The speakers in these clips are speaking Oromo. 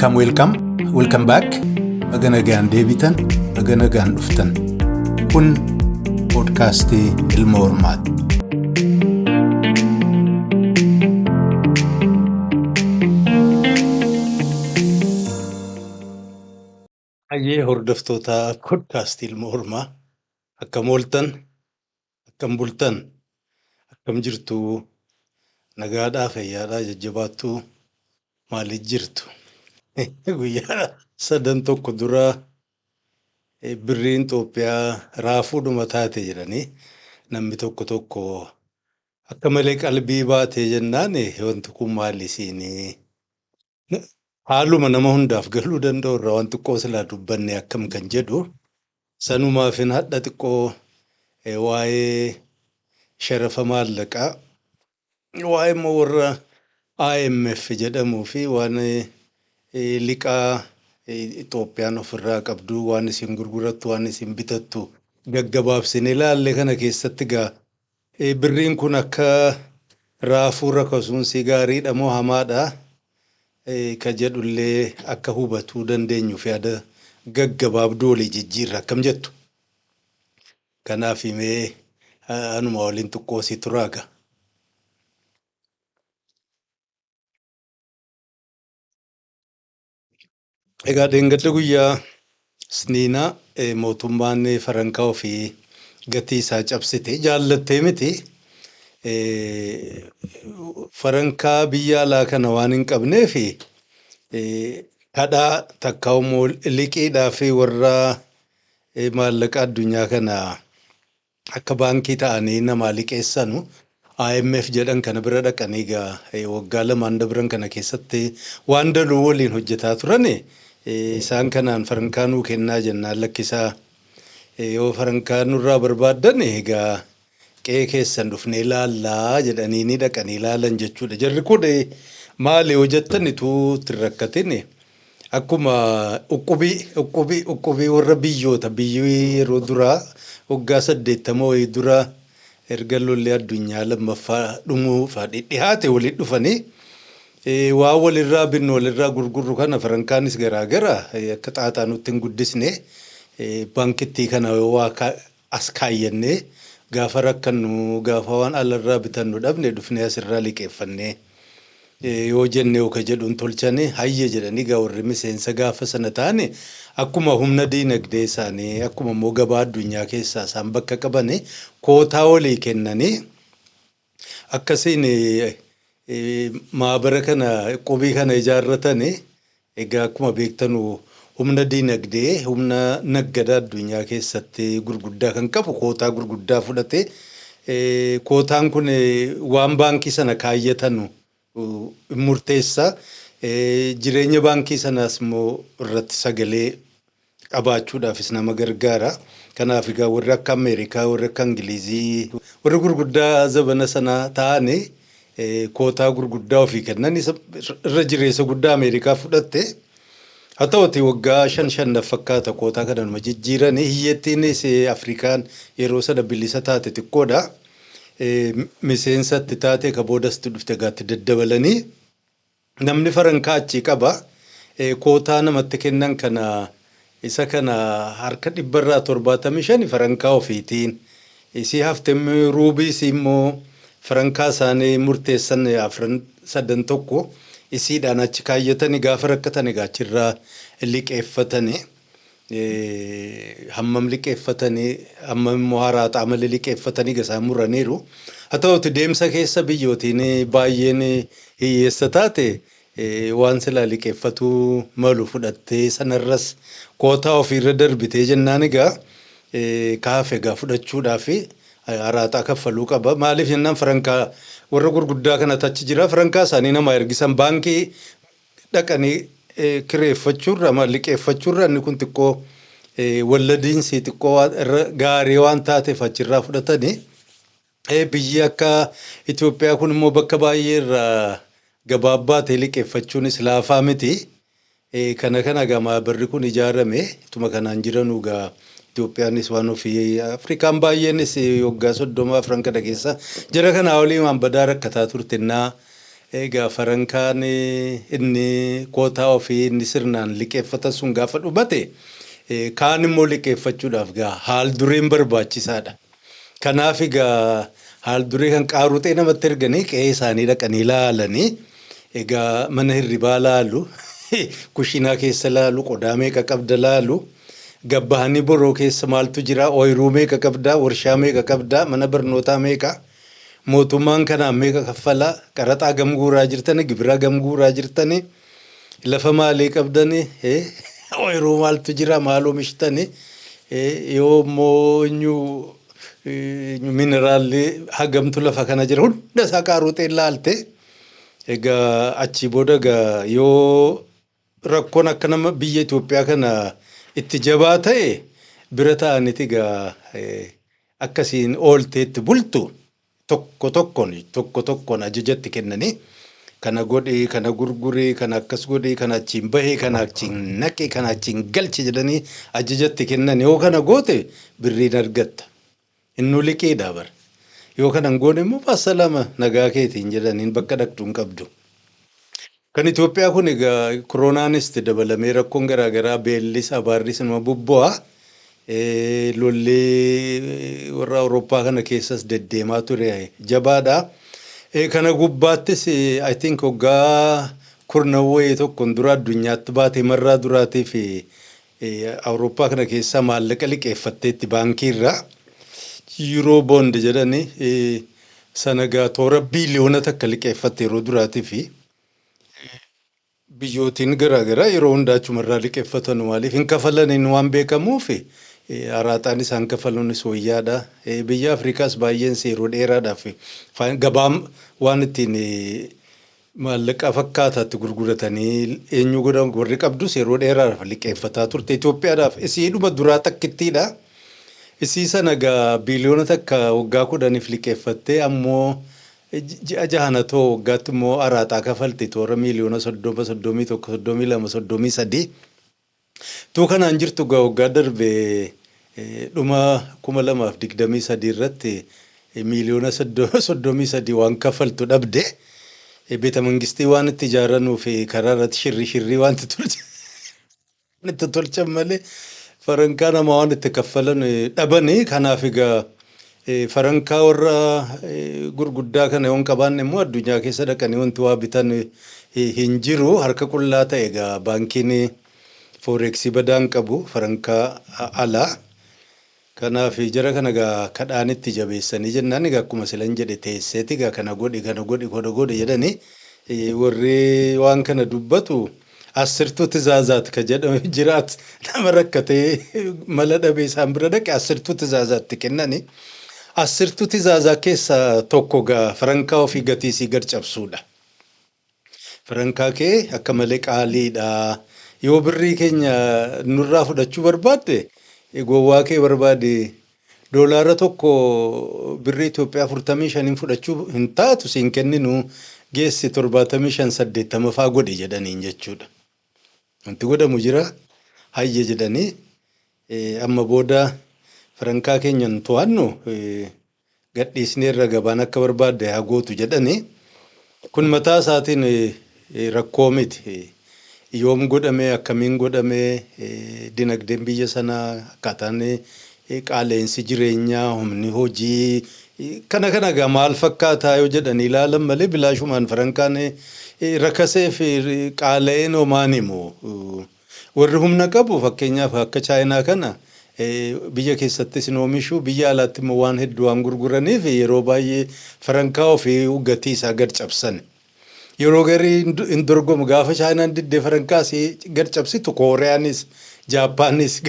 Welcome, welcome, welcome back. Baga nagaan deebitan, baga nagaan dhuftan. Kun poodkaastii Ilma Hormaati. Hayyee hordoftoota poodkaastii Ilma Hormaa akkam ooltan, akkam bultan, akkam jirtu, nagaadhaa, fayyaadhaa, jajjabaattuu maaliif jirtu? Guyyaa sadan tokko dura birriin Itoophiyaa raafuudhuma taate jedhanii namni tokko tokko akka malee qalbii baatee jennaan wanti kun maali isiinii haaluma nama hundaaf galuu danda'u irraa waan xiqqoo silaa dubbanne akkam kan jedhu sanumaafin hadha xiqqoo waa'ee sharafa maallaqaa waa'ee immoo warra IMF jedhamuu fi waan liqaa Itoophiyaan ofirraa qabdu waan isin gurgurattu waan isin bitattu gaggabaabsine ilaalle kana keessatti gaa birriin kun akka raafuu rakasuunsi gaariidha moo hamaadha ka jedhullee akka hubatuu dandeenyuuf yaada gaggabaabduu walii jijjiirra akkam jettu. Kanaaf mee anuma waliin xiqqoo si turaaga. Egaa dheengadda guyyaa Isniinaa mootummaan farankaa ofii gatii isaa cabsite jaallattee miti. Farankaa biyya alaa kana waan hin qabneef kadhaa takka immoo liqiidhaa fi warra maallaqa addunyaa kana akka baankii ta'anii namaa liqeessanu IMF jedhan kana bira dhaqanii egaa waggaa lamaan dabran kana keessatti waan danuu waliin hojjetaa turan isaan kanaan farankaa nuu kennaa jennaan lakkisaa yoo farankaa nurraa barbaaddan egaa qe'ee keessan dhufnee ilaallaa jedhanii ni dhaqanii ilaalan jechuudha. Jarri kun maali yoo jettan ituu itti hin rakkatin akkuma uqqubii uqqubii uqqubii warra biyyoota biyyi yeroo duraa waggaa 80 wayii dura erga lolli addunyaa lammaffaa dhumuuf dhihaate walitti dhufanii waan walirraa binnu walirraa gurgurru kana farankaanis garaagara akka xaaxaa nutti hin guddisne baankittii kana waa as kaayyannee gaafa rakkannu gaafa waan alarraa bitannu dhabne dhufnee asirraa liqeeffannee yoo jenne ka jedhuun tolchanii hayya jedhanii gaa warri miseensa gaafa sana ta'ani akkuma humna diinagdee isaanii akkuma immoo gabaa addunyaa keessaa isaan bakka qabani kootaa walii kennanii akkasiin maabara kana qubii kana ijaarratanii. Egaa akkuma beektanu humna diinagdee humna naggada addunyaa keessatti gurguddaa kan qabu kootaa gurguddaa fudhate kootaan kun waan baankii sana kaayyatanu murteessa. Jireenya baankii sanaas immoo irratti sagalee qabaachuudhaafis nama gargaara. Kanaaf egaa warri akka Ameerikaa, warri akka Ingilizii, warri gurguddaa zabana sana ta'anii kootaa gurguddaa ofii kennan irra jireessa guddaa Ameerikaa fudhatte. Haa ta'uti waggaa shan shan fakkaata kootaa kana numa jijjiiranii hiyyeettiinis Afrikaan yeroo sana bilisa taate xiqqoodha. Miseensatti taate ka boodasti dhufte gaatti daddabalanii namni farankaa achii qaba. Kootaa namatti kennan kana isa kana harka 75% farankaa ofiitiin. Isii hafte ruubii isii immoo farankaa isaanii murteessan afran sadan tokko isiidhaan achi kaayyatanii gaafa rakkatan egaa achirraa liqeeffatanii. Hammam liqeeffatanii hammam immoo haraaxaa malee liqeeffatanii gasaa muraniiru. Haa ta'uti deemsa keessa biyyootiin baay'een hiyyeessa taate waan silaa liqeeffatuu malu fudhattee sanarras kootaa ofiirra darbitee jennaan egaa kaafe egaa fudhachuudhaaf haraaxaa kaffaluu qaba. Maaliif jennaan farankaa warra gurguddaa kanatu achi jira. Farankaa isaanii namaa ergisan baankii dhaqanii kireeffachuurra liqeeffachuurra inni kun xiqqoo walladiinsi xiqqoo irra gaarii waan taateef achirraa fudhatanii. Biyyi akka Itoophiyaa kun immoo bakka baay'ee irraa gabaabaa ta'e liqeeffachuunis laafaa miti. Kana kana egaa maabarri kun ijaarame ituma kanaan jiranuu egaa Itoophiyaanis waan ofii Afrikaan baay'eenis waggaa 34 kana keessa jara kanaa olii waan badaa rakkataa turte naa Egaa farankaan inni kootaa ofii inni sirnaan liqeeffatan sun gaafa dhumate, kaan immoo liqeeffachuudhaaf gaa haal dureen barbaachisaadha. Kanaaf egaa haal duree kan qaaruxee namatti erganii qe'ee isaanii dhaqanii laalanii, egaa mana hirribaa laalu, kushiinaa keessa laalu, qodaa meeqa qabda laalu, gabbahanii boroo keessa maaltu jira, ooyiruu meeqa qabdaa, warshaa meeqa qabdaa, mana barnootaa meeqa, mootummaan kanaaf meeqa kaffalaa, qaraxaa gam guuraa jirtani, gibira gam guuraa jirtani, lafa maalii qabdani, ooyiruu maaltu jira, maal oomishtani, yoo immoo eenyu mineraalli hagamtu lafa kana jira, hunda isaa qaaruxee laalte. Egaa achii booda egaa yoo rakkoon akka nama biyya Itoophiyaa kana itti jabaa ta'e bira ta'aniiti, egaa akkasiin oolteetti bultu tokko tokkoon tokko tokkoon ajajatti kennanii, kana godhi, kana gurguri, kana akkas godhi, kana achiin bahee, kana achiin naqi, kana achiin galchi jedhanii ajajatti kennan. Yoo kana goote birriin argatta. Innuu liqiidha bara. Yoo kana hin goone immoo lama nagaa keetiin jedhaniin, bakka dhaqxu hin qabdu. Kan Itoophiyaa kun egaa koronaanis itti dabalamee, rakkoon garaagaraa, beellis abaarris nama bubbu'a. Lolli warra Awurooppaa kana keessas deddeemaa ture jabaadha. Kana gubbaattis I think waggaa kurnan wayii tokkoon dura addunyaatti baatee marraa duraatii fi Awurooppaa kana keessaa maallaqa liqeeffatteetti baankii irraa, Euro bond jedhanii sana, gaa toora biiliyoona 1 liqeeffatte yeroo duraatii. Fi biyyootiin garaagaraa yeroo hundaa achumarraa liqeeffatan. Maaliif hin kafalaniin waan beekamuuf, araaxaan isaan kafaluunis wayyaadha. Biyya Afrikaas baay'een yeroo dheeraadhaaf gabaa waan ittiin maallaqa fakkaataatti gurguratanii eenyu godhan warri qabdus yeroo dheeraadhaaf liqeeffataa turte. Itoophiyaadhaaf isiidhuma duraa takkittiidha. Isii sana egaa biiliyoona 1 waggaa 10f liqeeffattee, ammoo ji'a jahanatoo waggaatti immoo araaxaa kafalti toora miiliyoona 30, 31, 32, 33. Tuu kanaan jirtu egaa waggaa darbe dhuma 2023 irratti miiliyoona 33 waan kafaltu dhabde. Beeta mangistii waan itti ijaaranuu fi karaa irratti shirri shirrii waan itti tolchan malee farankaa namaa waan itti kaffalan dhabanii. Kanaaf egaa farankaa warra gurguddaa kana yoo hin qabaanne immoo addunyaa keessa dhaqanii wanti waa bitan hin jiru. Harka qullaa ta'e egaa baankiin forex badaan qabu farankaa alaa. Kanaaf jara kana egaa kadhaan itti jabeessanii jennaan, egaa akkuma silan jedhe teesseeti egaa kana godhi, kana godhi, kana godhi jedhanii. Warri waan kana dubbatu asirtuu tizaazaat ka jedhamu jiraat, nama rakkatee mala dhabee isaan bira dhaqe asirtuu tizaazaatti kennani. Asirtuu tizaazaa keessaa tokko gaa farankaa ofii gatii isii gad cabsuudha. Farankaa kee akka malee qaaliidha. Yoo birrii keenya nurraa fudhachuu barbaadde gowwaa kee barbaade. Doolaara 1 birrii Itoophiyaa 45n fudhachuu hin taatu, siin kenninu, geessi 75, 80 faa godhi jedhaniin jechuudha. Wanti godhamu jira, hayya jedhanii, amma booda farankaa keenyan to'annu gadhiisneerra, gabaan akka barbaadde haa gootu jedhanii. Kun mataa isaatiin rakkoo miti. Yoom godhamee, akkamiin godhamee, dinagdeen biyya sanaa akkaataan qaala'insi jireenyaa, humni hojii kana kana egaa maal fakkaataa yoo jedhanii ilaalan malee, bilaashumaan farankaan rakasee fi qaala'een homaan himu. Warri humna qabu, fakkeenyaaf akka Chaayinaa kana, biyya keessattis hin oomishu, biyya alaatti immoo waan hedduu waan gurguraniif yeroo baay'ee farankaa ofii gatii isaa gad cabsan. Yeroo garii hin dorgomu. Gaafa Chaayinaan diddee farankaa isii gad cabsitu, Kooriyaanis Jaappaanis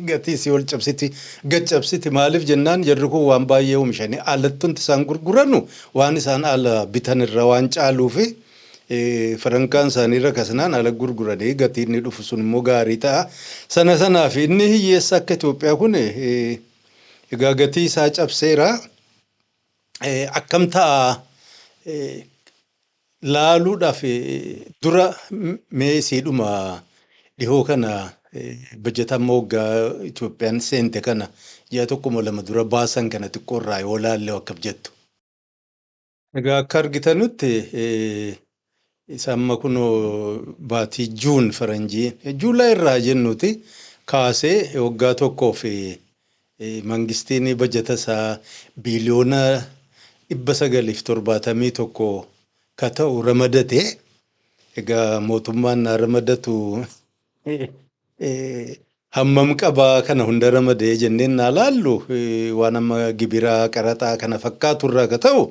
gatii isii ol cabsiti, gad cabsiti. Maaliif jennaan, jarri kun waan baay'ee oomishanii alatti wanti isaan gurguranu waan isaan ala bitan irra waan caaluufi, farankaan isaanii rakasnaan ala gurguranii gatii inni dhufu sun immoo gaarii ta'a. Sana sanaaf inni hiyyeessa akka Itoophiyaa kun egaa gatii isaa cabseera. Akkam ta'a laaluudhaaf dura mee isiidhuma dhihoo kana, bajeta amma waggaa Itoophiyaan seente kana ji'a tokko lama dura baasan kana xiqqoo irraa yoo laalle akkam jettu? Egaa akka argitanutti Isa amma kunoo baatii Juun faranjii Juulaay irraa jennuti kaasee waggaa tokkoof mangistiin bajata isaa biiliyoona 971 ka ta'u ramadate. Egaa mootummaan na ramadatu hammam qabaa kana hunda ramadee jenneen naa laallu, waan amma gibiraa qaraxaa kana fakkaatu irraa ka ta'u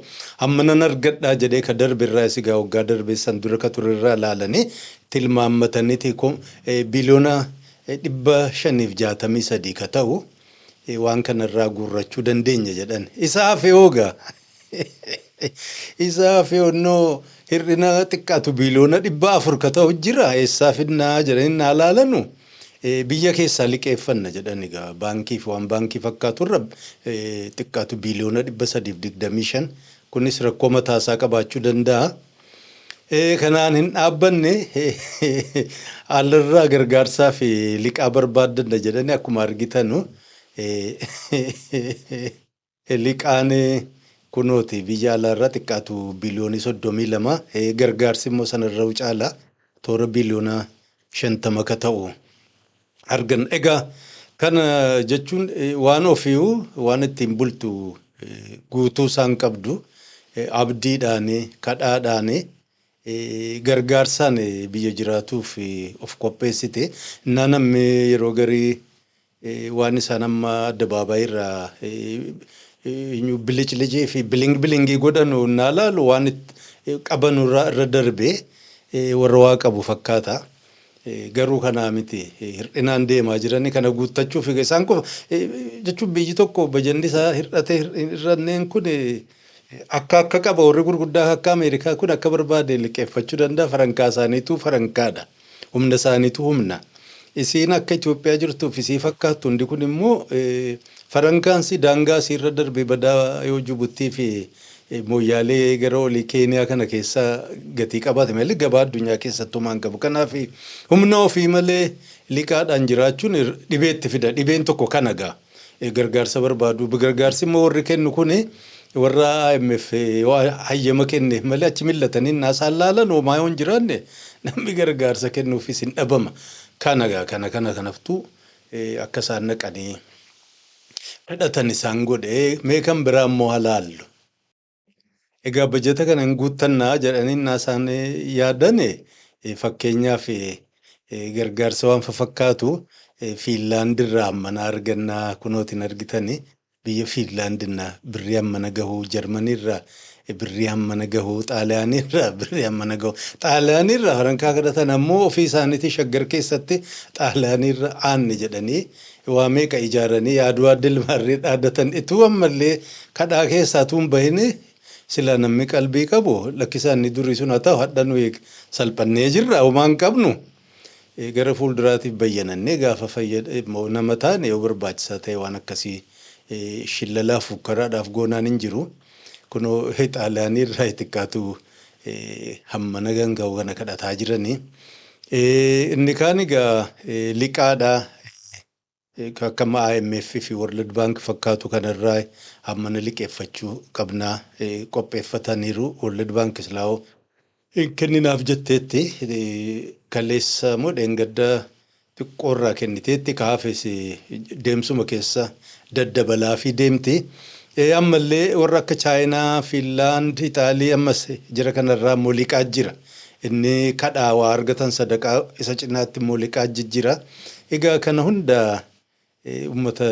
hamma nan argadhaa jedhee ka darbe irraa egaa waggaa darbe san dura ka ture irraa laalanii tilmaammataniiti biiliyoona 563 ka ta'u waan kanarraa guurrachuu dandeenya jedhan. Isa hafe hoogaa. Isa hafe onnoo hir'ina xiqqaatu biiliyoona 400 ka ta'u jira, eessaa fidnaa jedhanii naa laalanu. Biyya keessaa liqeeffanna jedhan. Egaa baankii fi waan baankii fakkaatu irra xiqqaatu biiliyoona 325, kunis rakkoo mataasaa qabaachuu danda'a. Kanaan hin dhaabbanne, alarraa gargaarsaa fi liqaa barbaaddanna jedhani. Akkuma argitanu liqaan kunooti biyya alaarraa xiqqaatu biliyoonii 32, gargaarsi immoo sanarra caala toora biliyoona 50 ka ta'u argan. Egaa kana jechuun waan ofiiyu waan ittiin bultu guutuu isaan qabdu abdiidhaan, kadhaadhaan, gargaarsaan biyya jiraatuuf of qopheessite. Innaa namni yeroo garii waan isaan amma addabaabaayii irraa biliclicii fi biling bilingii godhanu innaa laalu, waan qabanu irra darbee warra waa qabu fakkaata. Garuu kanaa miti, hir'inaan deemaa jiranii kana guuttachuuf isaan qofa jechuun biyyi tokko bajanni isaa hir'atee hir'anneen kun akka akka qaba. Warri gurguddaa akka Ameerikaa kun akka barbaade liqeeffachuu danda'a. Farankaa isaaniitu farankaadha. Humna isaaniitu humna. Isiin akka Itoophiyaa jirtuuf isii fakkaattu hundi kun immoo farankaansi daangaa isiirra darbee badaa yoo Jibuttii fi Mooyyaalee gara olii Keeniyaa kana keessa gatii qabaate malee gabaa addunyaa keessattuu maan qabu. Kanaaf humna ofii malee liqaadhaan jiraachuun dhibeetti fida. Dhibeen tokko kana gaa. Gargaarsa barbaadu. Gargaarsi immoo warri kennu kuni warra IMF yoo hayyama kenneef malee achi millatanii naasaan laalan homaa yoo hin jiraanne namni gargaarsa kennuufis hin dhabama. Kana gaa kana kana kanaftuu akka isaan naqanii kadhatan isaan godhe. Mee kan biraa immoo halaallu. Egaa bajata kana hin guuttannaa jedhanii isaan yaadan, fakkeenyaaf gargaarsa waan fafakkaatu Fiinlaand irraa hammana argannaa, kunootiin argitanii, biyya Fiinlaand irraa birrii hammana gahuu, Jarmanii irraa birrii hammana gahuu, Xaaliyaanii irraa birrii hammana gahuu. Xaaliyaanii irraa farankaa kadhatan ammoo ofii isaaniitii Shaggar keessatti Xaaliyaanii irra aanne jedhanii waa meeqa ijaaranii Aduwaa dilmaarree dhaadatan. Ituu ammallee kadhaa keessaa tuun bahini sila namni qalbii qabu lakkisaan inni durii sun haa ta'u, hadha nuyi salphannee jirra, homaa hin qabnu. Gara fuulduraatiif bayyanannee gaafa nama taane yoo barbaachisaa ta'e waan akkasii shillalaaf fukkaraadhaaf goonaan hin jiru. Kunoo Xaaliyaanii irraa xiqqaatu hammana ganga'u kana kadhataa jiranii. Inni kaan egaa liqaadha. Akkama IMF fi World Bank fakkaatu kanarraa hammana liqeeffachuu qabnaa qopheeffataniiru. World Bank islaa'oo kenninaaf jetteetti, kaleessa moo dheengadda xiqqoorraa kenniteetti, kaafes deemsuma keessa daddabalaa fi deemti. Ammallee warra akka Chaayinaa, Fiinlaand, Itaalii ammas jira kanarraa immoo liqaa jira. Inni kadhaa waa argatan sadaqaa isa cinaatti immoo liqaa jijjira. Egaa kana hunda uummata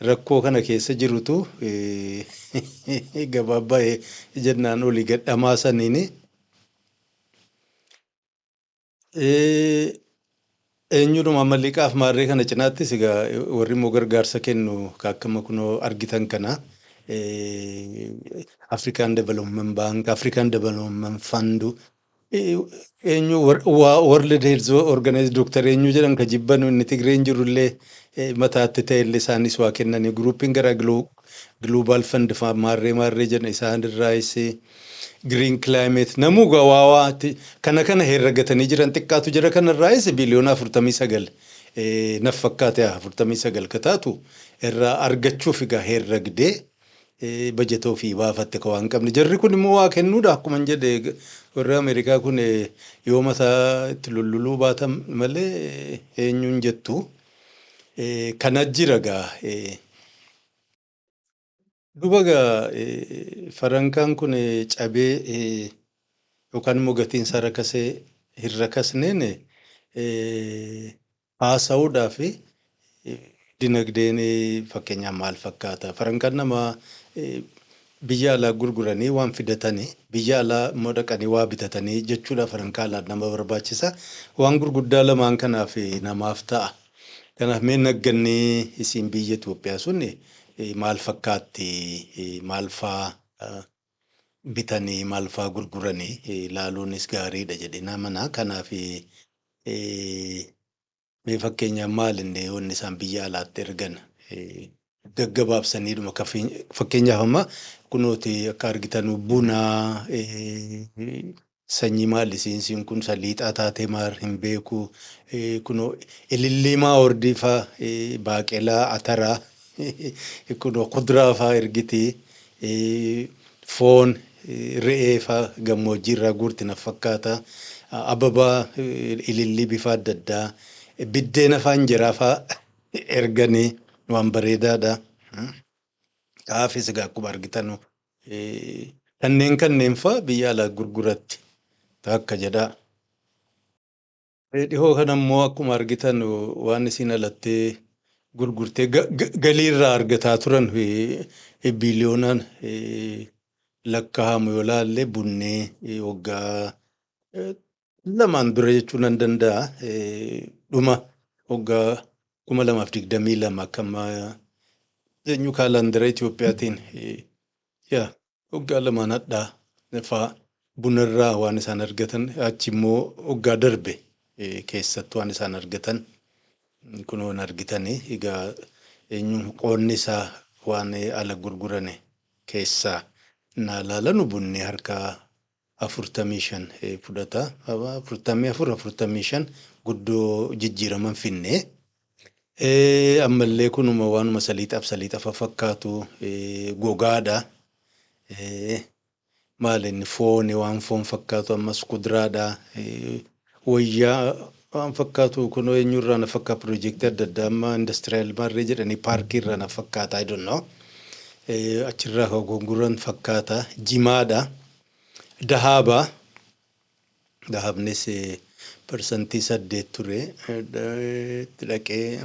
rakkoo kana keessa jirutu gabaabbaa'ee jennaan olii gadhamaa saniini. Eenyudhuma amma liqaaf maarree kana cinaattis egaa warri immoo gargaarsa kennu akkama kunoo argitan kana African Development Bank, African Development Fund, eenyu, World Health Organization, Doctor eenyu jedhan ka jibbanu inni Tigreen jirullee mataatti ta'ellee isaanis waa kennanii, groupiin gara Global Fund maarree maarree jedhan isaan irraayis, Green Climate, namuu waa kana kana herregatanii jiran. Xiqqaatu jira kanarraayis biliyoona 49 naf fakkaate, 49 ka taatu irraa argachuuf egaa herregdee bajata ofii baafatte ka waan qabne. Jarri kun immoo waa kennuudha akkuma hin jedhe. Warri Ameerikaa kun yoo mataa itti lulluluu baatan malee eenyuun jettu. Kana jira gaa. Duuba gaa farankaan kun cabee yookaan immoo gatiin isaa rakasee hin rakasneen haasa'uudhaaf, dinagdeen fakkeenyaaf maal fakkaata? Farankaan nama biyya alaa gurguranii waan fidatanii, biyya alaa immoo dhaqanii waa bitatanii jechuudha, farankaa alaa nama barbaachisa. Waan gurguddaa lamaan kanaaf namaaf ta'a. Kanaaf mee nagganni isiin biyya Itoophiyaa sun maal fakkaatti? Maal faa bitanii, maal faa gurguranii ilaaluunis gaariidha jedhee namana. Kanaaf mee fakkeenyaaf maal inni wanni isaan biyya alaatti ergan gaggabaabsaniidhuma? Fakkeenyaaf amma kunooti akka argitan buna, sanyii maal isiin kun saliixaa taatee maar hin beeku, kunoo ilillii maawordii faa, baaqelaa, ataraa, kunoo kuduraa faa ergiti, foon re'ee faa gammoojjii irraa guurti na fakkaata, ababaa, ilillii bifa adda addaa, biddeena faa, injeraa faa erganii waan bareedaadha. Kaafis egaa akkuma argitanu kanneen faa biyya alaa gurguratti takka jedhaa. Dhihoo kana immoo akkuma argitan waan isin alattee gurgurtee galii irraa argataa turan biiliyoonaan lakkaa'amu yoo laalle, bunnee waggaa 2n dura jechuu nan danda'a. Dhuma waggaa 2022 akka amma eenyu kaalandara Itoophiyaatiin yaa waggaa 2n hadhaa faa bunarraa waan isaan argatan, achi immoo waggaa darbe keessatti waan isaan argatan kunoon argitanii. Egaa eenyu qoonni isaa waan ala gurgurane keessaa naa laalanu, bunni harka 45 fudhata. 44, 45 guddoo jijjiiraman finne. Ammallee kunuma waanuma saliixaaf saliixa fakkaatu, gogaadha. Maal inni, fooni, waan foon fakkaatu, ammas kuduraadha. Wayyaa waan fakkaatu kunoo eenyurraa na fakkaata, piroojeektii adda addaa amma industrial maarree jedhanii paarkii irraa na fakkaata, I don't know. Achirraa kan gurguran fakkaata. Jimaadha. Dahaaba. Dahabnis 8% ture. Itti dhaqee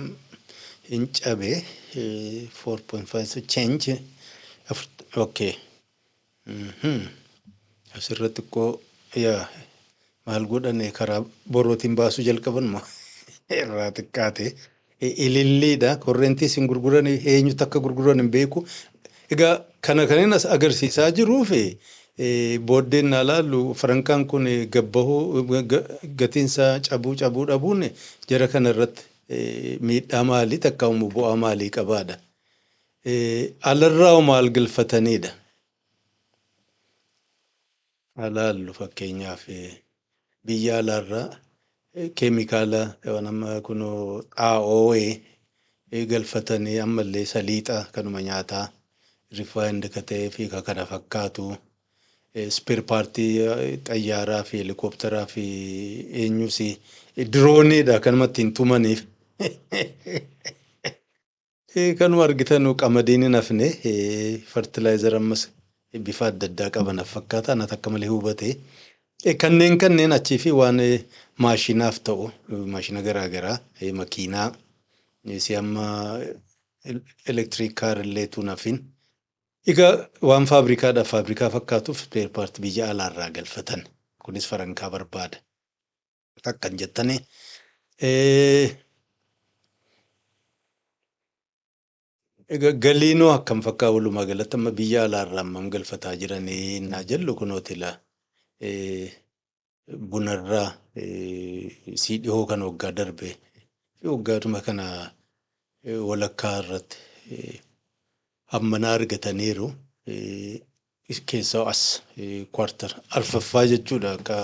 hin cabe. 4.5 change. Okay. Asirra xiqqoo yaa maal godhane, karaa borootiin baasuu jalqaban moo irraa xiqqaate. Ililliidha. Korreentii isin gurguran eenyutti akka gurguran hin beeku. Egaa kana kan inni as agarsiisaa jiruu fi booddeen naa laallu, farankaan kun gabbahuu, gatiinsaa cabuu, cabuu dhabuun jara kana irratti miidhaa maalii takka immoo bu'aa maalii qabaadha. Alarraa maal galfatanidha. Alaallu fakkeenyaaf biyya alaarraa keemikaala waan amma kunoo xaa'oo galfatanii, ammallee saliixa kanuma nyaataa refined ka ta'ee fi ka kana fakkaatu, spare partii xayyaaraa fi helikoophtaraa fi eenyus dirooniidha kanuma ittiin tumaniif. Kanuma argitan qamadiin hin hafne, fertilizer ammas bifa adda addaa qaban fakkaata, anat akka malee hubate. Kanneen achii fi waan maashinaaf ta'u, maashina garaa garaa, makiinaa si amma electric car illee tun hafin. Egaa waan faabrikaadhaaf faabrikaa fakkaatuuf spare partii biyya alaarraa galfatan. Kunis farankaa barbaada. Akkan jettanii. Egaa galiinoo akkam fakkaa walumaa galatti amma biyya alaarraa hammam galfataa jiranii naa jellu, kunooti ilaa bunarraa sii dhihoo kan waggaa darbe fi waggaadhuma kana walakkaa irratti hammana argataniiru. Keessaa as quarter arfaffaa jechuudha akka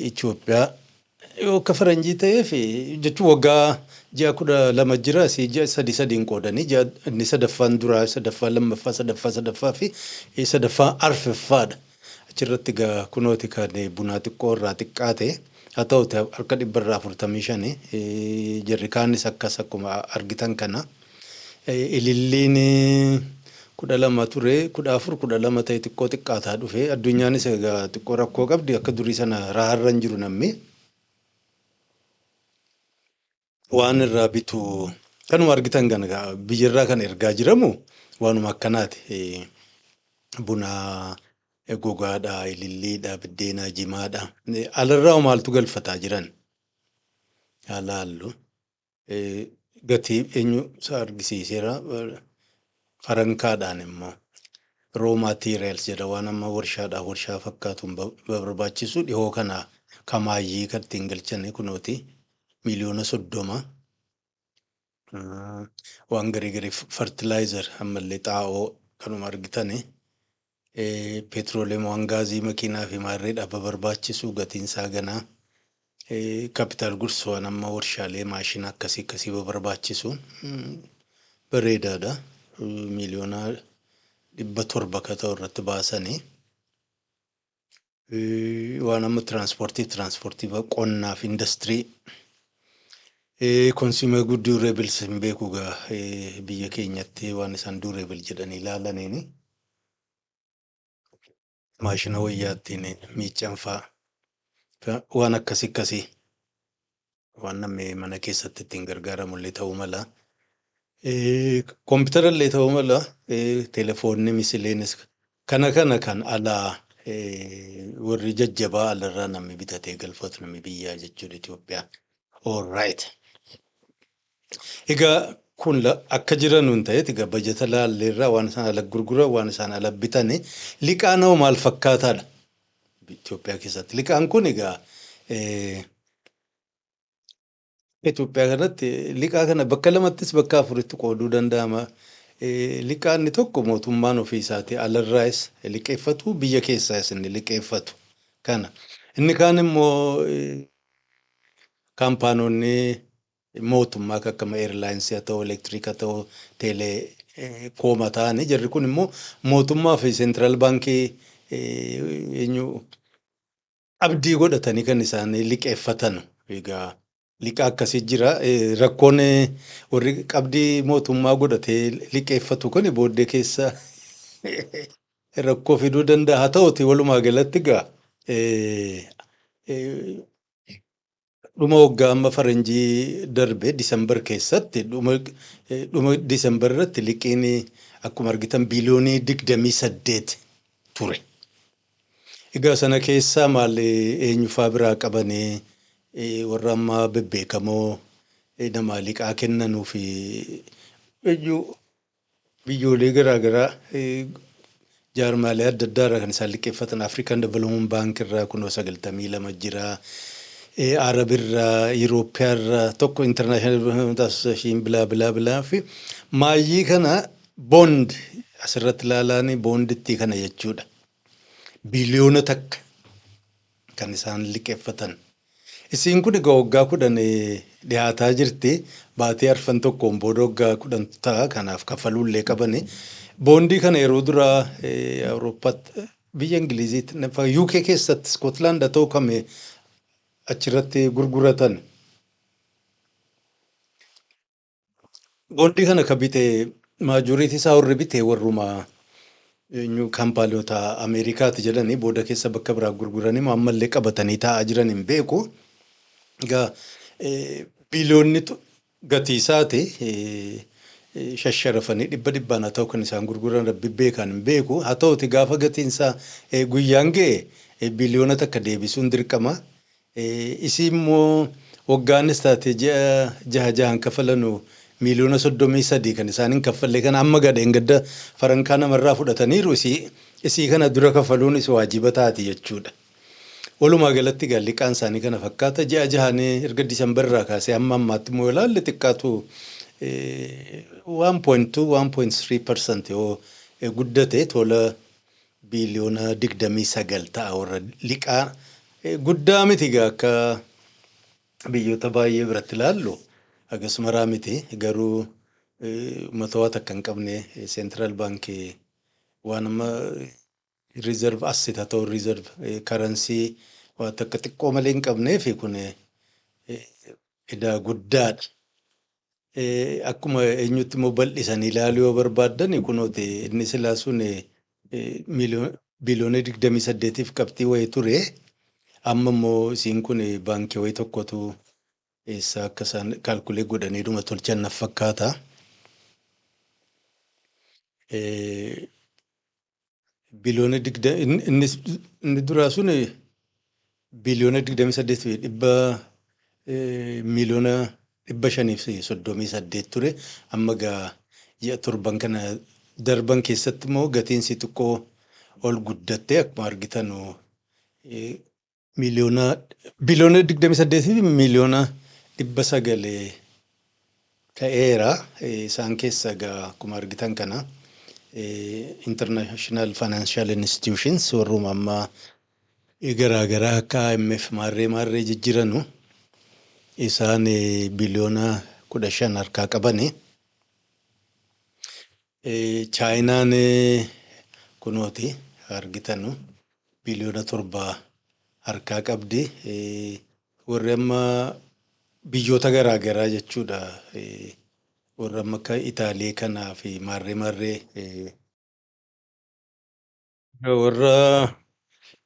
Itoophiyaa yoo akka faranjii ta'eef jechuun waggaa ji'a 12 jira, asii ji'a sadi sadiin qoodanii ji'a inni sadaffaan duraa, sadaffaa, lammaffaa, sadaffaa, sadaffaa fi sadaffaa arfaffaadha. Achirratti egaa kunooti kan bunaa xiqqoo irraa xiqqaate, haa ta'uti harka 45%, jarri kaanis akkas akkuma argitan kana. Ililliin 12 ture, 14, 12 ta'e, xiqqoo xiqqaataa dhufe. Addunyaanis egaa xiqqoo rakkoo qabdi, akka durii sana raarra hin jiru namni. Waan irraa bitu kanuma argitan kana biyyarraa kan ergaa jiramu waanuma akkanaati. Buna gogaadha, ililliidha, biddeena, jimaadha. Alarraa maaltu galfataa jiran? Haa laallu. Gatii eenyu isa argisiiseera. Farankaadhaan immoo raw materials jedha, waan amma warshaadhaaf warshaa fakkaatuun barbaachisu dhihoo kana kamaayyii kan ittiin galchanii kunooti miiliyoona 30. Waan garii garii, fertilizer, ammallee xaa'oo kanuma argitani. Petroleum, waan gaazii makiinaa fi maarreedhaaf barbaachisu gatiin isaa ganaa. Capital goods, waan amma warshaalee maashina akkasii akkasii barbaachisu bareedaadha. Miiliyoona 700 akka ta'u irratti baasanii. Waan amma tiraanspoortii, qonnaa fi industirii. Consumer good durables hin beeku gaa biyya keenyatti waan isaan durable jedhanii ilaalaniini. Maashina wayyaa ittiin miiccan fa'aa, waan akkasii akkasii, waan namni mana keessatti ittiin gargaaramu illee ta'uu mala. Koompitara illee ta'uu mala. Telefoonni misileenis kana kana kan alaa warri jajjabaa alarraa namni bitatee galfatu, namni biyyaa jechuudha Itoophiyaa. Alright. Egaa kun akka jiranuun ta'eeti egaa bajata laalleerraa, waan isaan ala gurguran, waan isaan ala bitani, liqaan hoo maal fakkaataadha? Itoophiyaa keessatti liqaan kun egaa Itoophiyaa kanatti liqaa kana bakka lamattis bakka afuritti qooduu danda'ama. Liqaan inni tokko mootummaan ofii isaatii alarraayis liqeeffatu, biyya keessaas inni liqeeffatu kana. Inni kaan immoo kaampaanonni mootummaa akka airlines haa ta'u, elektiriika haa ta'u, teeleekooma ta'anii, jarri kun immoo mootummaa fi central baankii eenyu abdii godhatanii kan isaan liqeeffatan. Egaa liqaa akkasii jira. Rakkoon warri qabdii mootummaa godhatee liqeeffatu kun booddee keessa rakkoo fiduu danda'a. Haa ta'uti walumaa galatti egaa dhuma waggaa amma faranjii darbe December keessatti, dhuma December irratti liqiin akkuma argitan biiliyoonii 28 ture. Egaa sana keessaa maal eenyufaa biraa qabanii, warra amma bebbeekamoo nama liqaa kennanuu fi eenyu biyyoolee garaagaraa, jaarmaalee adda addaa irraa kan isaan liqeeffatan, African Development Bank irraa kunoo 92 jira. Arab irraa, Yuuroopiyaa irraa tokko, International Development Association, bilaa bilaa bilaa fi maayyii kana bond asirratti ilaalanii boondittii kana jechuudha. Biiliyoona 1 kan isaan liqeeffatan. Isiin kun egaa waggaa 10 dhiyaataa jirti. Baatii arfan tokkoon booda waggaa 10 ta'a. Kanaaf kafaluullee qabani. Boondii kana yeroo duraa Awurooppaatti, biyya Ingiliziitti, UK keessatti, Iskootlaand haa ta'u kame achirratti gurguratan. Boondii kana ka bite, majority isaa warri bite warruma eenyu kaampaanota Ameerikaati jedhanii, booda keessa bakka biraa gurguranii ammallee qabatanii taa'aa jiran hin beeku. Egaa biiliyoonni gatii isaati shasharafanii dhibba dhibbaan haa ta'u kan isaan gurguran, rabbi beekan hin beeku. Haa ta'uti gaafa gatiin isaa guyyaan ga'e biiliyoona 1 deebisuun dirqama. Isii immoo waggaanis taate ji'a jaha jahan kafalanu miiliyoona 33 kan isaan hin kaffalle kana amma gadheen gadda farankaa namarraa fudhataniiru, isii kana dura kafaluunis waajiba taati jechuudha. Walumaa galatti egaa liqaan isaanii kana fakkaata. Ji'a jahanii erga Disambarraa kaasee hamma ammaatti immoo ilaalle xiqqaatu 1.2, 1.3% yoo guddate tola biiliyoona 29 ta'a. Warra liqaa guddaa miti egaa, akka biyyoota baay'ee biratti ilaallu akkasumaraa miti, garuu uummata waa takka hin qabne central baankii waan amma Reserve asset haa ta'u, reserve currency waa takka xiqqoo malee hin qabneef, kun idaa guddaadha. Akkuma eenyutti immoo bal'isanii ilaaluu yoo barbaaddan, kunooti inni silaa sun biliyoona 28f qabxii wayii ture. Amma immoo isiin kun baankii wayii tokkotu eessaa akka isaan calculate godhaniidhuma tolchan naf fakkaata. Biliyoona inni duraa sun biliyoona 28 fi dhibba miiliyoona 538 ture. Amma gaa ji'a 7n kana darban keessatti immoo gatiin isii xiqqoo ol guddattee, akkuma argitanu miiliyoona biliyoona 28 fi miiliyoona 900 ta'eera. Isaan keessa egaa akkuma argitan kana International Financial Institutions warruma ammaa garaa garaa akka IMF maarree maarree jijjiiranu, isaan biliyoona 15 harkaa qabani. Chaayinaan kunooti argitanu biliyoona 7 harkaa qabdi. Warri amma biyyoota garaa garaa jechuudha. Warra amma akka Itaalii kanaa fi maarree maarree warra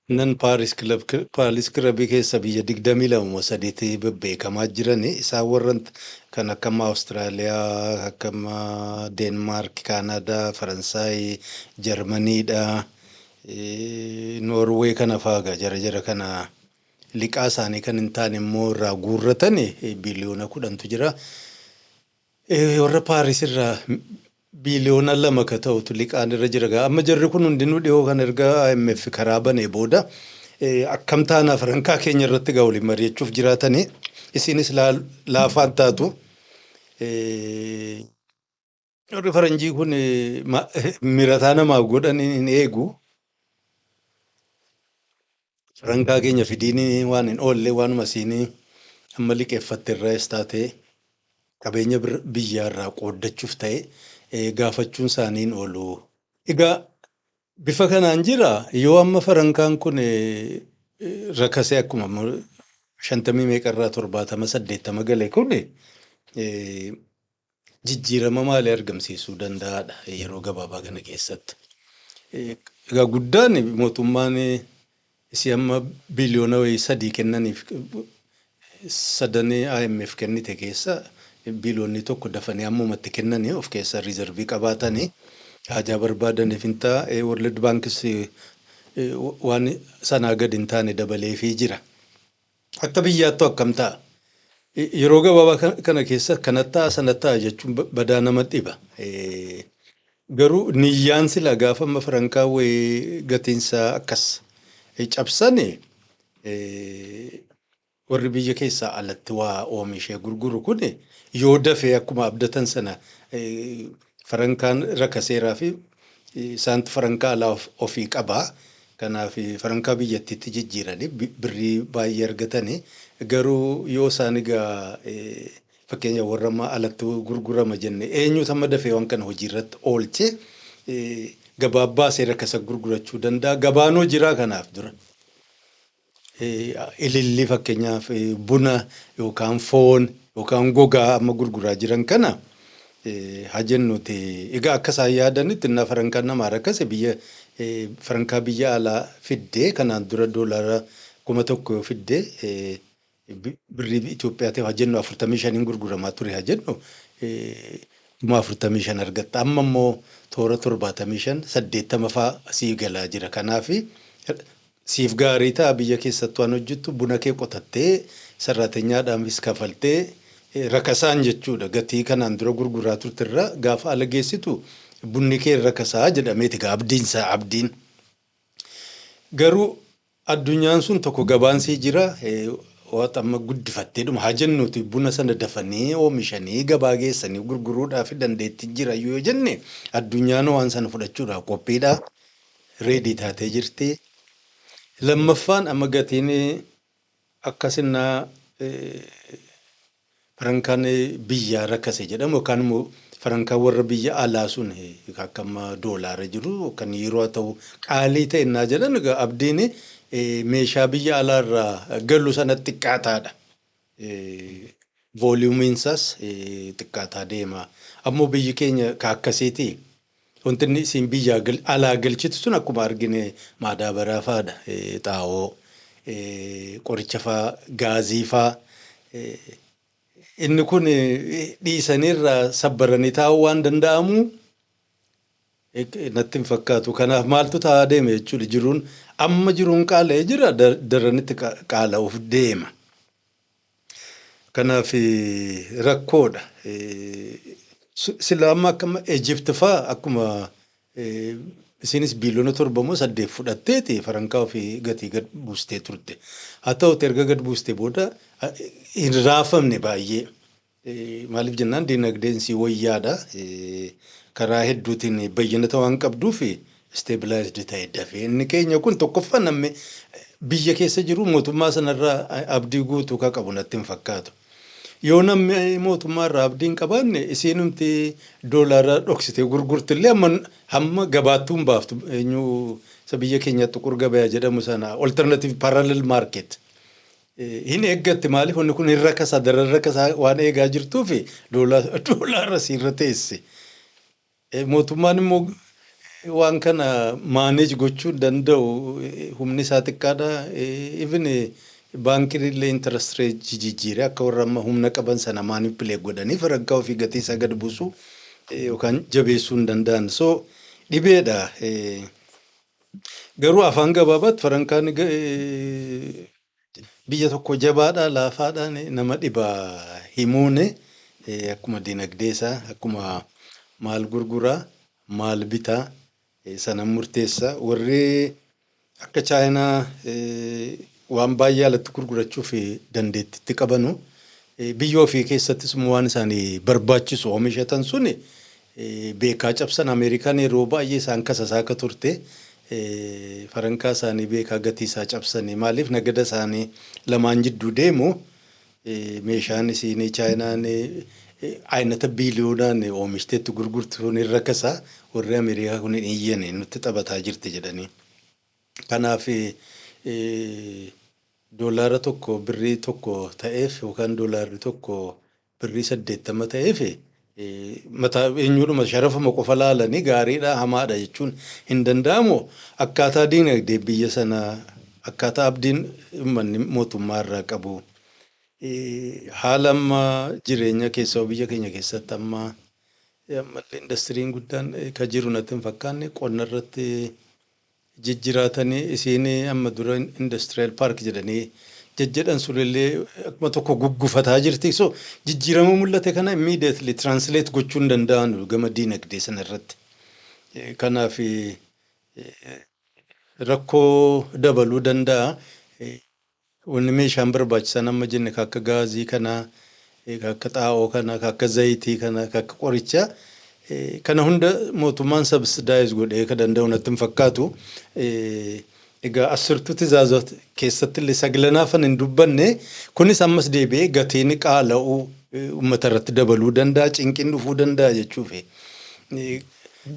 nan Paris Club, Paris Clubii keessa biyya 22 moo sadiitti bebbeekamaa jirani. Isaan warra kan akka amma Awustiraaliyaa, akka amma Deenmaark, Kaanadaa, Faransaay, Jarmaniidha. Noorwee kana fa'aa jara jara kana liqaa isaanii kan hin taane immoo irraa guurratan biliyoona 10tu jira. Warra Paaris irraa biliyoona 2 ka ta'utu liqaan irra jira. Amma jarri kun hundinuu dhiyoo kan erga IMF karaa banee booda akkam taanaa farankaa keenya irratti gaa waliin mari'achuuf jiraatanii, isinis laafaan taatu. Warri faranjii kun mirataa namaaf godhan hin eegu. Farankaa keenya fidiin waan hin oolle, waanuma isiin amma liqeeffatte irraas taatee qabeenya biyyaarraa qooddachuuf ta'e gaafachuun isaanii hin oolu. Egaa bifa kanaan jira. Yoo amma farankaan kun rakasee akkuma shantamii meeqarraa 70, 80 gale, kun jijjiirama maalii argamsiisuu danda'aadha yeroo gabaabaa kana keessatti? Egaa guddaan mootummaan isii amma biliyoona wayii sadii kennaniif, sadanii IMF kennite keessa biliyoonni 1 dafanii ammumatti kennanii of keessa reserve qabaatanii haajaa barbaadaniif hin ta'a. World Bankis waan sanaa gadi hin taane dabaleefii jira. Akka biyyaattu akkam ta'a? Yeroo gabaabaa kana keessa kanatti ta'a, sanatti ta'a jechuun badaa nama dhiba. Garuu niyyaan sila gaafa amma farankaa wayii gatiinsaa akkas cabsani, warri biyya keessaa alatti waa oomishee gurguru kun yoo dafee akkuma abdatan sana farankaan rakaseeraa fi isaantu farankaa alaa ofii qabaa. Kanaaf farankaa biyyattiitti jijjiiranii birrii baay'ee argatanii, garuu yoo isaan egaa fakkeenya warra amma alatti gurgurama jenne, eenyutu amma dafee waan kana hojii irratti oolche gabaa baasee rakasa gurgurachuu danda'a? Gabaanoo jiraa kanaaf dura. Ililli fakkeenyaaf buna yookaan foon yookaan gogaa amma gurguraa jiran kana haa jennuti. Egaa akka isaan yaadanitti innaa farankaan namaa rakkase, biyya farankaa biyya alaa fiddee, kanaan dura doolaara 1000 yoo fiddee, birrii Itoophiyaatiif haa jennu 45n gurguramaa ture, haa jennu 45,000 argatta. Amma immoo toora 75, 80 fa'aa sii galaa jira. Kanaaf siif gaarii ta'a, biyya keessatti waan hojjettu buna kee qotattee sarraatenyaadhaafis kafaltee rakasaan jechuudha. Gatii kanaan dura gurguraa turte irraa gaafa ala geessitu bunni kee rakasaa jedhameeti gaa abdiinsaa abdiin. Garuu addunyaan sun tokko gabaan sii jira, waan amma guddifatteedhuma haa jennuuti buna sana dafanii oomishanii gabaa geessanii gurguruudhaaf dandeettii jira yoo jenne, addunyaan waan sana fudhachuudhaaf qophiidha. Ready taatee jirti. Lammaffaan amma gatiin akkasinnaa Farankaan biyyaa rakkase jedhamu yookaan immoo farankaan warra biyya alaa sun akka amma doolaara jiru kan yeroo haa ta'u qaalii ta'e innaa jedhan, egaa abdiin meeshaa biyya alaarraa galu sanatti xiqqaataadha. Volumeiin isaas xiqqaataa deema. Ammoo biyyi keenya ka akkasiiti. Wanti inni isin biyyaa alaa galchitu sun akkuma argine maadaabaraa fa'aadha. Xaa'oo, qoricha fa'aa, gaazii fa'aa. Inni kun dhiisaniirraa sabbaranii taa'uu waan danda'amu natti hin fakkaatu. Kanaaf maaltu ta'aa deema jechuudha? Jiruun amma jiruun qaala'ee jira, daranitti qaala'uuf deema. Kanaaf rakkoodha. Sila amma akka Egypt fa'aa akkuma isinis biiliyoona 7 moo 8 fudhatteeti farankaa ofii gatii gad buustee turte. Haa ta'uti erga gad buustee booda hin raafamne baay'ee. Maaliif jennaan, dinagdeen sii wayyaadha. Karaa hedduutiin bayyinata waan qabduuf stabilized ta'e dafee. Inni keenya kun tokkoffaa namni biyya keessa jiru mootummaa sanarraa abdii guutuu ka qabu natti hin fakkaatu. Yoo namni mootummaa irraa abdii hin qabaanne, isiinumti doolaara dhoksitee gurgurtillee hamma hamma gabaattuu hin baaftu. Eenyu, isa biyya keenyatti xuqur gabayaa jedhamu sana, alternative parallel market. Hin eeggatti. Maaliif? Wanni kun hin rakasa, daran rakasaa waan eegaa jirtuuf doolaara siirra teesse. Mootummaan immoo waan kana manage gochuu hin danda'u, humni isaa xiqqaadha. Even baankiin illee interest rate jijjiiree akka warra amma humna qaban sana manipulate godhanii farankaa ofii gatii isaa gad buusuu yookaan jabeessuu hin danda'an. So dhibeedha. Garuu afaan gabaabaatti farankaan biyya tokko jabaadha laafaadhaan nama dhiba himuun, akkuma dinagdee isaa, akkuma maal gurguraa maal bitaa sana murteessa. Warri akka Chaayinaa waan baay'ee alatti gurgurachuuf dandeettitti qabanu, biyya ofii keessattis immoo waan isaanii barbaachisu oomishatan suni beekaa cabsan. Ameerikaan yeroo baay'ee isaan kasasaa akka turte, farankaa isaanii beekaa gatii isaa cabsanii. Maaliif? Nagada isaanii lamaan jidduu deemu, meeshaan isiin Chaayinaan aynata biiliyoonaan oomishteetti gurgurtu sun irra kasaa, warri Ameerikaa kun hin iyyane, nutti taphataa jirti jedhanii. Kanaaf doolaara 1 birrii 1 ta'eef yookaan doolaarri 1 birrii 80 ta'eef, mataa eenyuudhuma sharafuma qofa laalanii gaariidha hamaadha jechuun hin danda'amu. Akkaataa diinagdee biyya sanaa, akkaataa abdiin uummanni mootummaa irraa qabu, haala amma jireenya keessaa biyya keenya keessatti amma ammallee indastiriin guddaan ka jiru natti hin fakkaanne. Qonna irratti jijjiraatanii, isiin amma dura industrial park jedhanii jajjedhan sunillee akkuma tokko guggufataa jirti. So jijjiirama mul'ate kana immediately translate gochuu hin danda'an gama diinagdee sana irratti. Kanaaf rakkoo dabaluu danda'a. Wanni meeshaan barbaachisan amma jenne ka akka gaazii kanaa, ka akka xaa'oo kanaa, ka akka zayitii kanaa, ka akka qorichaa kana hunda mootummaan subsidize godhee ka danda'u natti hin fakkaatu. Egaa asirtuu tizaazot keessatti illee saglanaafan hin dubbanne. Kunis ammas deebi'ee gatiin qaala'uu uummata irratti dabaluu danda'a, cinqiin dhufuu danda'a jechuufi.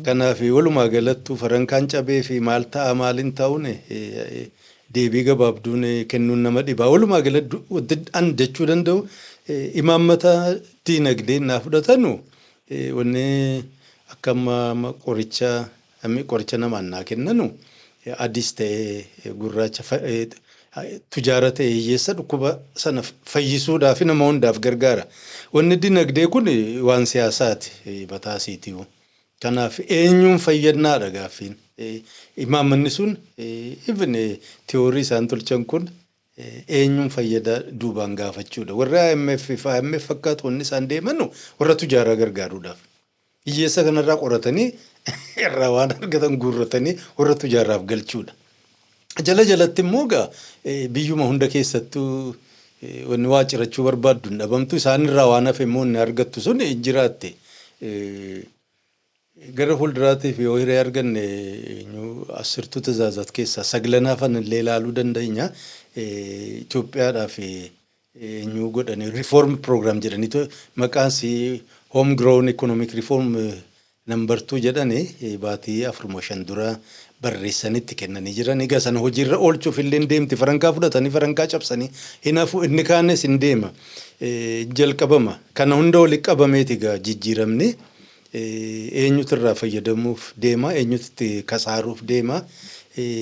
Kanaaf walumaa galattuu farankaan cabee fi maal ta'a maaliin ta'uun deebii gabaabduun kennuun nama dhiba. Walumaa galatti wanti an jechuu danda'u, imaammata diinagdee naa fudhatanu, wanni akka amma qoricha qoricha namaan naa kennanu, adiis ta'ee gurraacha, tujaara ta'e hiyyeessa, dhukkuba sana fayyisuudhaaf nama hundaaf gargaara. Wanni dinagdee kun waan siyaasaati mataa isiitiiyu. Kanaaf eenyuun fayyadnaadha gaaffiin. Imaammanni sun, even theory isaan tolchan kun, eenyuun fayyada duubaan gaafachuudha. Warri IMF fi IMF fakkaatu wanni isaan deemanu warra tujaaraa gargaaruudhaaf. Hiyyeessa kanarraa qoratanii irraa waan argatan guurratanii warra tujaaraaf galchuudha. Jala jalatti immoo egaa biyyuma hunda keessattuu wanni waa cirachuu barbaaddu hin dhabamtu. Isaanirraa waan hafe immoo inni argattu sun hin jiraatte. Gara fuulduraatiif yoo hiree arganne asirtuu tizaazat keessaa saglanaafan illee ilaaluu dandeenya. Itoophiyaadhaaf Eenyu godhanii reform program jedhaniitu, maqaan si home grown economic reform number 2 jedhanii baatii 4 moo 5 dura barreessanitti kennanii jiran. Egaa sana hojiirra oolchuuf illee deemti. Farankaa fudhatanii farankaa cabsanii hin hafu, inni kaanes hin deema. Jalqabama. Kana hunda walitti qabameeti egaa jijjiiramni. Eenyutu irraa fayyadamuuf deema? Eenyutu itti kasaaruuf deema?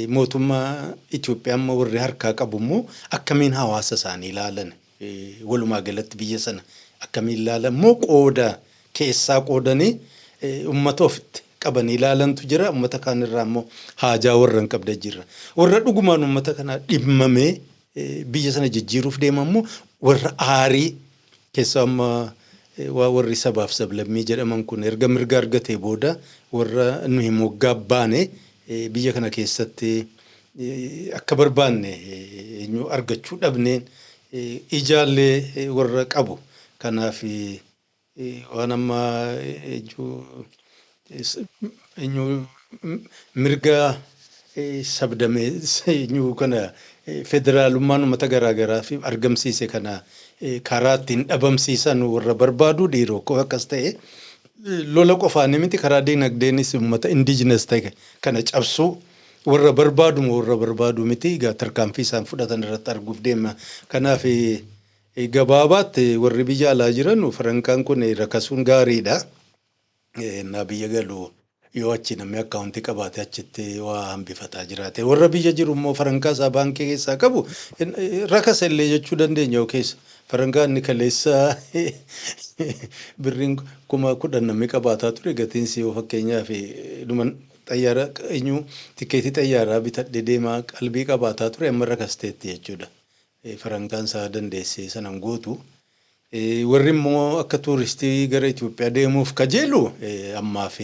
Mootummaa Itoophiyaa amma warri harkaa qabu immoo akkamiin hawaasa isaanii ilaalan? Walumaa galatti biyya sana akkamiin ilaalan? Moo qooda keessaa qoodanii uummata ofitti qabanii ilaalantu jira. Uummata kaanirraa immoo haajaa warra hin qabne jira. Warra dhugumaan uummata kana dhimmamee biyya sana jijjiiruuf deema immoo warra aarii keessaa amma waa warri sabaaf sablammii jedhaman kun erga mirga argatee booda warra nuyi moggaa baane biyya kana keessatti akka barbaanne eenyu argachuu dhabneen ijaallee warra qabu. Kanaaf waan amma eenyu mirga sabdamee eenyu kana federaalummaan uummata garaagaraa fi argamsiise kana karaa ittiin dhabamsiisan warra barbaadu dhiiroo akkas ta'e lola qofaanii miti, karaa dinagdeenis uummata indigenous ta'e kana cabsuu warra barbaadu warra barbaadu miti. Egaa tarkaanfii isaan fudhatan irratti arguuf deema. Kanaaf gabaabaatti warri biyya alaa jiran farankaan kun rakasuun gaariidha. Na biyya galu yoo achi namni akkaawuntii qabaate achitti waa hambifataa jiraate. Warra biyya jiru immoo farankaa isaa baankii keessaa qabu rakasa illee jechuu dandeenya yoo keessa. Farankaa inni kaleessa birriin 10,000 namni qabaataa ture, gatiin yoo fakkeenyaaf dhuma xayyaara eenyu tikeetii xayyaaraa bitadhee deemaa qalbii qabaataa ture, amma rakasteetti jechuudha. Farankaan isaa dandeessee sanan gootu. Warri immoo akka tuuristii gara Itoophiyaa deemuuf kajeelu ammaaf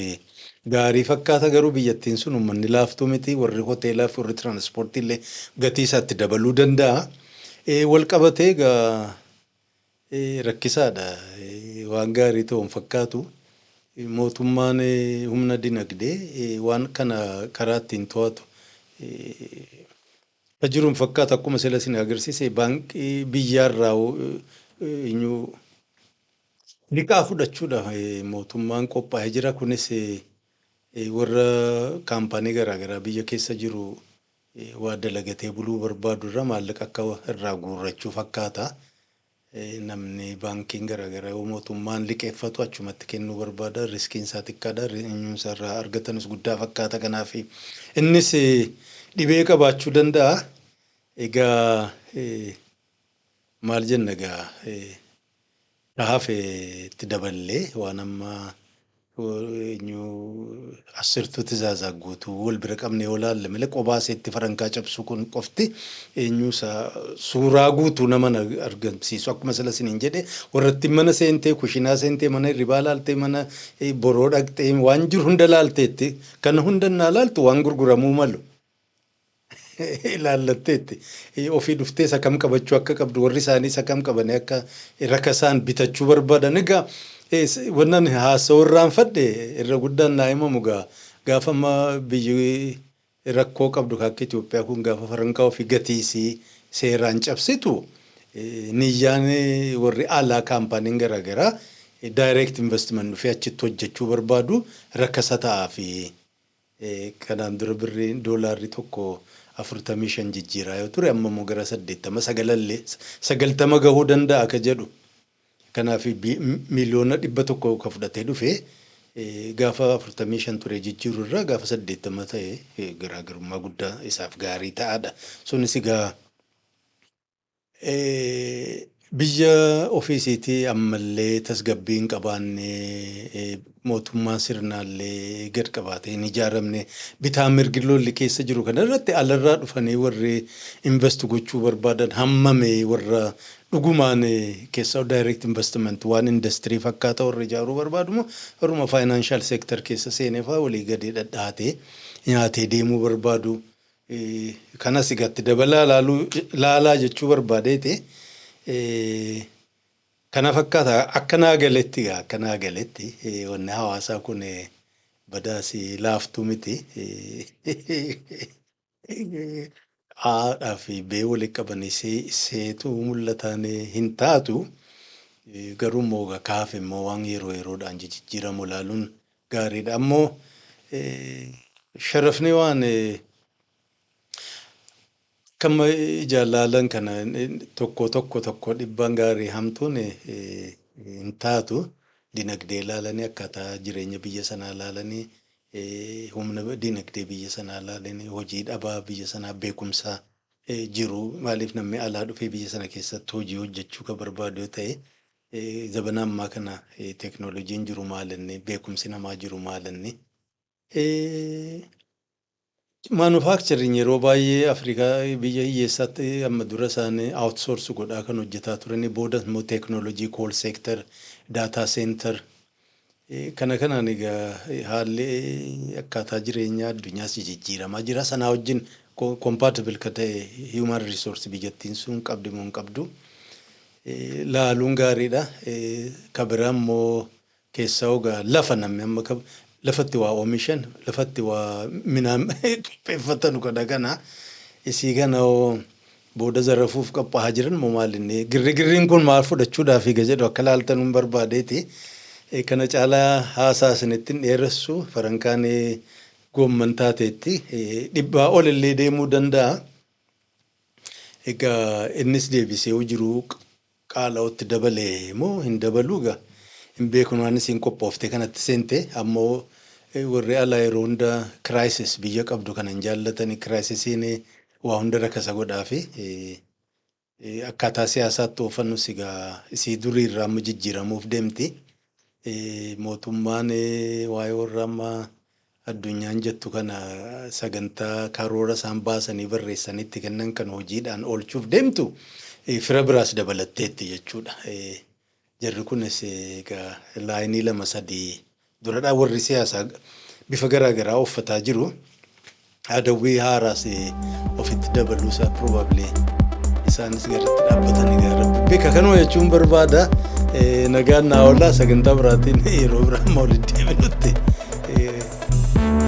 gaarii fakkaata, garuu biyyattiin sun uummanni laaftuu miti, warri hoteelaa fi warri tiraanspoortii illee gatii isaatti dabaluu danda'a. Wal qabatee egaa rakkisaadha. Waan gaarii ta'u hin fakkaatu. Mootummaan humna dinagdee waan kana karaa ittiin to'atu ka jiru hin fakkaatu. Akkuma sila isin agarsiise, baankii biyyaarraa eenyu liqaa fudhachuudhaaf mootummaan qophaa'ee jira. Kunis warra kaampaanii garaagaraa biyya keessa jiru waa dalagatee buluu barbaadu irraa maallaqa akka irraa guurrachuu fakkaata. Namni baankiin garaagaraa yoo mootummaan liqeeffatu achumatti kennuu barbaada. Riskiin isaa xiqqaadha. Eenyuun isaa irraa argatanis guddaa fakkaata. Kanaaf innis dhibee qabaachuu danda'a. Egaa maal jenna, egaa hafe itti daballee waan amma eenyu asirtuu tizaazaa guutuu wal bira qabne yoo laalle malee, qobaa iseetti farankaa cabsuu kun qofti eenyu isaa suuraa guutuu nama argamsiisu. Akkuma sila isiniin jedhe, warratti mana seentee, kushinaa seentee, mana hirribaa laaltee, mana boroo dhaqxee, waan jiru hunda laalteetti, kana hunda naa laaltu waan gurguramuu malu ilaallatteetti, ofii dhuftee isa kam qabachuu akka qabdu, warri isaanii isa kam qabanii akka rakasaan bitachuu barbaadan. Egaa wannan haasa'uu irraanfadhe irra guddaan naa himamu, gaa gaafa amma biyyi rakkoo qabdu akka Itoophiyaa kun gaafa farankaa ofii gatiisii seeraan cabsitu, niyyaan warri alaa kaampaaniin garaagaraa direct investment dhufee achitti hojjechuu barbaadu rakkasa ta'aa fi kanaan dura birriin doolaarri tokko 45 jijjiiraa yoo ture, amma immoo gara 80 sagalallee 90 gahuu danda'a ka jedhu. Kanaaf 100,000,000 ka fudhatee dhufe gaafa 45 ture jijjiiru irraa gaafa 80 ta'e garaagarummaa guddaa isaaf gaarii ta'aadha. Sunis egaa biyya ofiisiitii ammallee tasgabbii hin qabaanne, mootummaan sirnaallee gad qabaatee hin ijaaramne, bitaa mirgi lolli keessa jiru kana irratti alarraa dhufanii warri invest gochuu barbaadan hammame, warra dhugumaan keessaa direct investment waan industirii fakkaata warra ijaaruu barbaadu moo warruma financial sector keessa seenee fa'aa walii gadi dhadhaatee nyaatee deemuu barbaadu. Kanas egaa dabalaa laalaa jechuu barbaadeeti. Kana fakkaata akka naa galetti. Akka naa galetti wanni hawaasaa kun badaas laaftuu miti. A'dhaa fi B walitti qabanii seetu mul'ataan hin taatu. Garuu immoo kaaf immoo waan yeroo yeroodhaan jijjiiramu ilaaluun gaariidha. Ammoo sharafni waan akkama ijaan laalan kana tokko tokko tokko dhibbaan gaarii hamtuun hin taatu. Dinagdee ilaalanii, akkaataa jireenya biyya sanaa ilaalanii, humna dinagdee biyya sanaa ilaalanii, hojii dhabaa biyya sanaa, beekumsa jiru, maaliif namni alaa dhufee biyya sana keessatti hojii hojjechuu kan barbaadu yoo ta'e, zabana ammaa kana teeknooloojiin jiru maalinni, beekumsi namaa jiru maalinni. Manufacturing yeroo baay'ee Afrikaa biyya hiyyeessaatti amma dura isaan outsource godhaa kan hojjetaa turani, booda immoo teeknooloojii, call sector, data center, kana kanaan egaa haalli akkaataa jireenyaa addunyaas jijjiiramaa jira. Sanaa wajjin compatible ka ta'e human resource biyyattiin sun qabdi moo hin qabdu laaluun gaariidha. Ka biraa immoo keessaa ogaa lafa namni amma lafatti waa oomishan, lafatti waa midhaan qopheeffatan kana kana isii kana booda zarafuuf qophaa'aa jiran moo maal inni girri girriin kun maal fudhachuudhaaf eega jedhu akka laaltan hin barbaadeeti. Kana caalaa haasaa isinitti hin dheeressu. Farankaan goomman taateetti 100 ol illee deemuu danda'a. Egaa innis deebisee jiruu qaala'utti dabalee moo hin dabaluu egaa hin beeknu. Waan isiin qophooftee kanatti seente ammoo warri alaa yeroo hunda crisis biyya qabdu kana hin jaallatani. Crisisiin waa hunda rakasa godhaa fi akkaataa siyaasaatti oofannus egaa isii durii irraa amma jijjiiramuuf deemti. Mootummaan waa'ee warra amma addunyaan jettu kana sagantaa karoora isaan baasanii barreessanii itti kennan kan hojiidhaan oolchuuf deemtu fira biraas dabalatteetti jechuudha. Jarri kunis egaa line lama sadii duradhaa warri siyaasaa bifa garaa garaa uffataa jiru. Adawwii haaraas ofitti dabaluusaa probably isaanis garatti dhaabbatanii egaa rabbi beeka. Kanuma jechuun barbaada. Nagaan naa oolaa, sagantaa biraatiin yeroo biraa amma walitti deebinutti.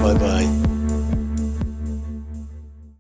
Bye bye.